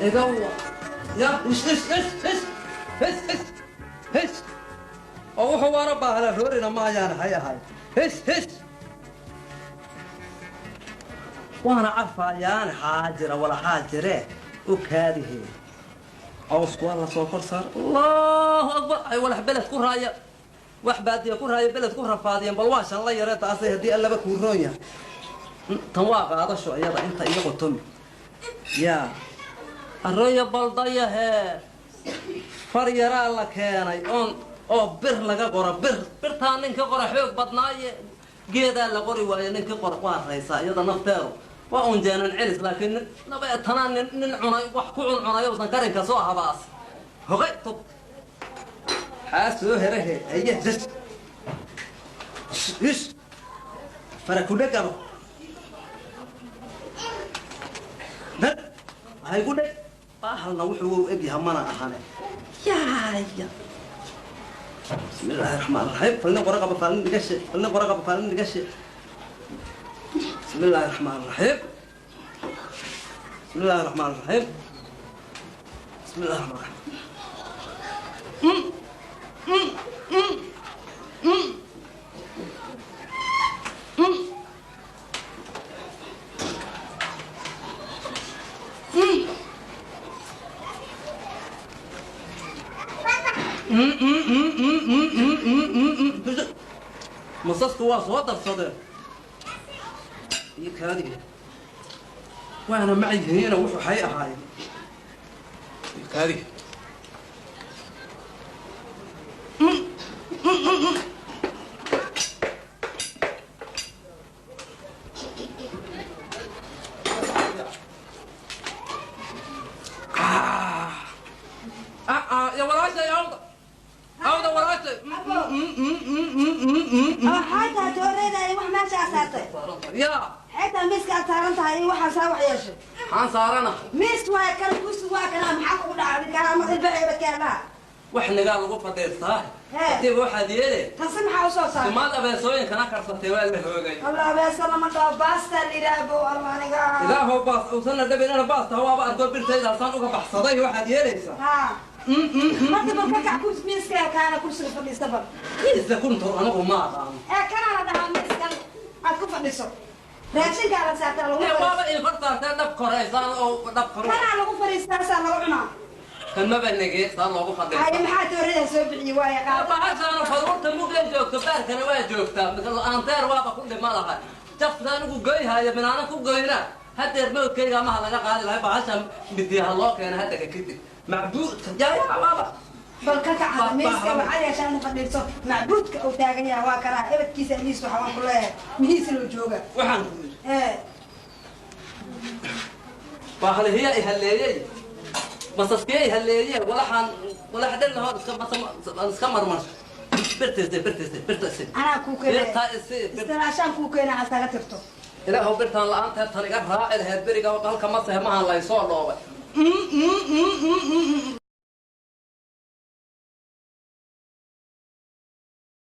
Iga ya is is is is is is is oo wuxuu waana baahla roorina maayaan hay ahay his his waana carfaayaan xaajira wala xaajire u kaadihe cawsku waa la soo kor saar. Allahu akbar, ay walax beled ku raaya, wax baadiya ku raaya, beled ku rafaadiyeen. Bal waa shan la yaree taasay haddii allaba kuu roon yahay. Tan waa qaadasho iyada inta iyo qotomi yaa arroyo baldayahee far yaraa la keenay oon oo bir laga qoro, bir birtaa ninka qora xoog badnaaye, geedaa la qori waayo ninka qora waa raysaa iyada nafteedu waa un jeenan celis, laakiin nabeetanaa nin nin cunay wax ku cuncunay uusan karinka soo habaas hogay tub xaa soo herahe aye his his fara ku dhegabo dad waxay ku dheg baahalna wuxuu u egyaha mana ahane yaaya. بسم الله الرحمن الرحيم، فلن قرقب فلن نقش فلن قرقب فلن نقش. بسم الله الرحمن الرحيم، بسم الله الرحمن الرحيم، بسم الله الرحمن الرحيم. Masasku waa soo darsadeen iyo kaadiga waana macyihiina wuxuu xay ahaayeen iyo kaadiga. Ya walaashay awda awda walaashay. Xaytaa tooreedaay wax meesha aad saartay? Ya xaytaa miiska aad saaran tahay iyo waxaa saa wax yeeshay? Maxaan saarana? Miis waay kan, kursi waa kana, maxaa kugu dhacay kana ama ilbaxeeba keelaa? Wax nigaa lagu fadhiistaa. Hee. Hadiiba waxaad yeele tanse maxaa usoo saartay? Sumaad abeesooyinkana karsatay waa la hoogay. Allah, abeesa lama dhaho, baasta la yidhaahbo aniga. Ilaahow baas uusanna dhabinana baasta waaba arko birtaydaasaan uga baxsaday. Waxaad yeelaysaa ha marka bal ka kac kursi miiska kaana kursiga fadhiista bal. Miiska kuntur anigu ma aqaano. Ee kanaa la dhahaa miiskan aad ku fadhiso, raashinkaa la saartaa lagu ee fadhiisto. Waaba ii kor saartee dhab koraysaan oo dhab kor. Kanaa lagu fadhiistaasaa lagu cunaa. Kan maba nege saa loogu haye fadhiista. Maxaa tooreeda soo bixiyey waaya qaada? Bahashaanu faruurta mugay joogto baarkana waa joogtaa misla-aanteer waaba ku dhima lahay jafta anigu goyhaya minaana ku goyna hadeer mawdkayga amaha laga qaadi lahay. Bahasha midiyaha loo keena hadda ka kadib macbuudka yaaya waaba. Bal ka kacada miiska waxaad yeeshaa inta fadhiiso macbuudka uu taagan yahay waa kanaa ebadkiisa miis waxa waan ku leeyahay mihiisa loo jooga. Waxaan ku yidhi ee baahlihiya i halleeyey, masaskiya i halleeye, walaxaan walax dhan lahood iska masa iska marmar birta birta birta isi. Anaa kuu keenay. Birta isi. Istiraashaan kuu keena aad kaga tirto. Ilaahow birtaan la-aanteed tan iga raaci laheyd beriga halka masehe mahan laysoo dhoobay.